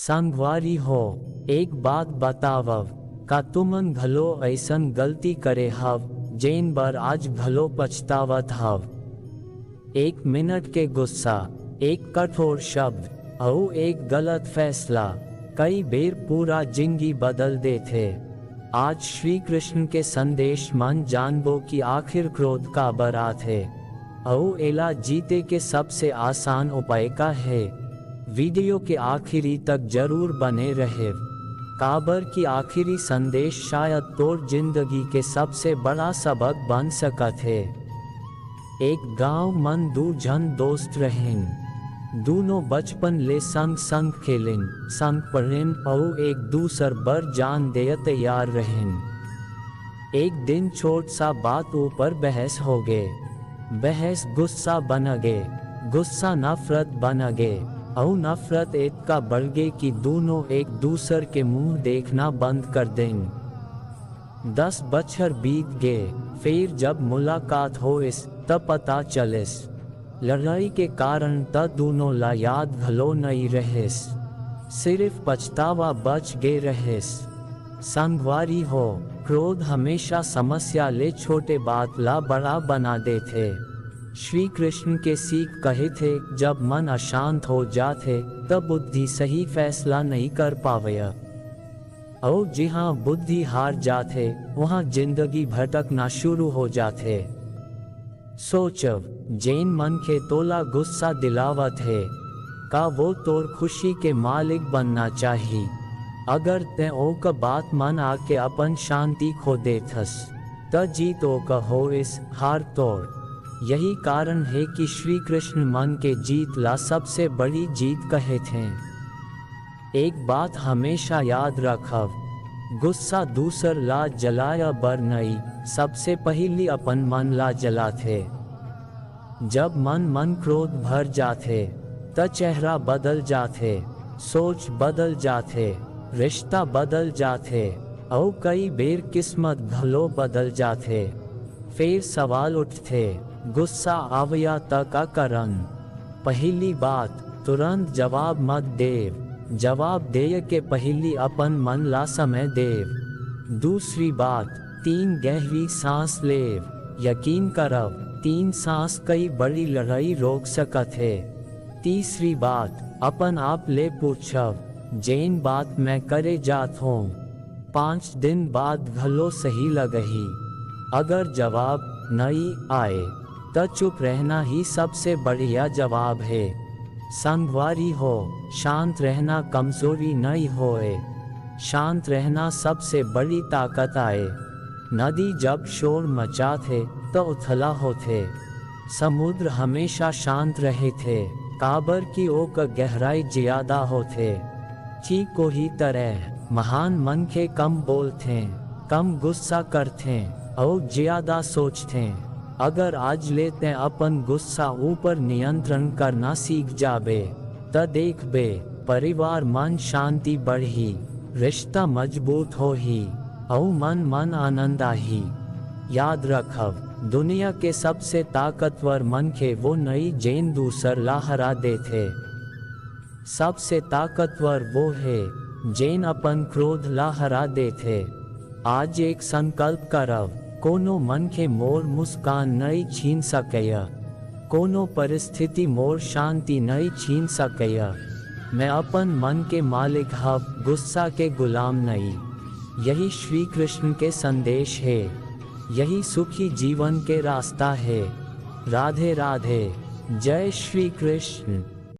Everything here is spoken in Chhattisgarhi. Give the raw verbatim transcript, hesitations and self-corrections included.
संगवारी हो, एक बात बतावव, का तुमन घलो अइसन गलती करे हव, जेन बर आज घलो पछतावत हव? एक मिनट के गुस्सा, एक कठोर शब्द, अउ एक गलत फैसला कई बेर पूरा जिंदगी बदल देथे। आज श्री कृष्ण के संदेश मन जानबो कि आखिर क्रोध काबर आथे, अउ एला जीते के सबसे आसान उपाय का हे। वीडियो के आखिरी तक जरूर बने रहेव, काबर कि आखिरी संदेश शायद तोर जिंदगी के सबसे बड़ा सबक बन सकत हे। एक गांव मन दू झन दोस्त रहिन। दूनों बचपन ले संग संग खेलिन, संग पढ़िन अउ एक दूसर बर जान देय तैयार रहिन। एक दिन छोट सा बात ऊपर बहस हो गे। बहस गुस्सा बन गे, गुस्सा नफरत बन गे, अउ नफरत एतका बढ़ गे कि दूनों एक दूसर के मुंह देखना बंद कर देन। दस बछर बीत गे, फेर जब मुलाकात होइस, त पता चलिस, लड़ाई के कारण त दूनों ला याद घलो नइ रहिस, सिरिफ पछतावा बच गे रहिस। संगवारी हो, क्रोध हमेशा समस्या ले छोटे बात ला बड़ा बना देथे। श्री कृष्ण के सीख कहिथे, जब मन अशांत हो जाथे, तब बुद्धि सही फैसला नइ कर पावय। अउ जिहां बुद्धि हार जाथे, उहां जिंदगी भटकना शुरू हो जाथे। सोचव, जेन मनखे तोला गुस्सा दिलावत हे, का वो तोर खुशी के मालिक बनना चाही? अगर तैं ओकर बात मन आके अपन शांति खो देथस, त जीत ओकर होइस, हार तोर। यही कारण हे कि श्री कृष्ण मन के जीत ला सबसे बड़ी जीत कहिथे। एक बात हमेशा याद रखव, गुस्सा दूसर ला जलाय बर नइ, सबसे पहिली अपन मन ला जलाथे। जब मन मन क्रोध भर जाथे, त चेहरा बदल जाथे, सोच बदल जाथे, रिश्ता बदल जाथे, अउ कई बेर किस्मत घलो बदल जाथे। फेर सवाल उठथे, गुस्सा आवय त का करन? पहिली बात, तुरंत जवाब मत देव। जवाब देय के पहिली अपन मन ला समय देव। दूसरी बात, तीन गहरी सांस लेव। यकीन करव, तीन सांस कई बड़ी लड़ाई रोक सकत हे। तीसरी बात, अपन आप ले पूछव, जेन बात मैं करे जात हों, पांच दिन बाद घलो सही लगही। अगर जवाब नइ आए, त चुप रहना ही सबसे बढ़िया जवाब हे। संगवारी हो, शांत रहना कमजोरी नइ होए, शांत रहना सबसे बड़ी ताकत आए। नदी जब शोर मचाथे, त उथला होथे। समुद्र हमेशा शांत रहिथे, काबर कि ओकर गहराई जियादा होथे। ठीक ओही तरह, महान मनखे कम बोलथें, कम गुस्सा करथें, अउ जियादा सोचथें। अगर आज ले तैं अपन गुस्सा ऊपर नियंत्रण करना सीख जाबे, त देखबे, परिवार मन शांति बढ़ही, रिश्ता मजबूत होही, अउ मन मन आनंद आही। याद रखव, दुनिया के सबसे ताकतवर मनखे वो नइ, जेन दूसर ला हरा देथे। सबसे ताकतवर वो हे, जेन अपन क्रोध ला हरा देथे। आज एक संकल्प करव, कोनो मनखे मोर मुस्कान नइ छीन सकय, कोनो परिस्थिति मोर शांति नइ छीन सकय। मैं अपन मन के मालिक हव, गुस्सा के गुलाम नइ। यही श्री कृष्ण के संदेश हे, यही सुखी जीवन के रास्ता हे। राधे राधे, जय श्री कृष्ण।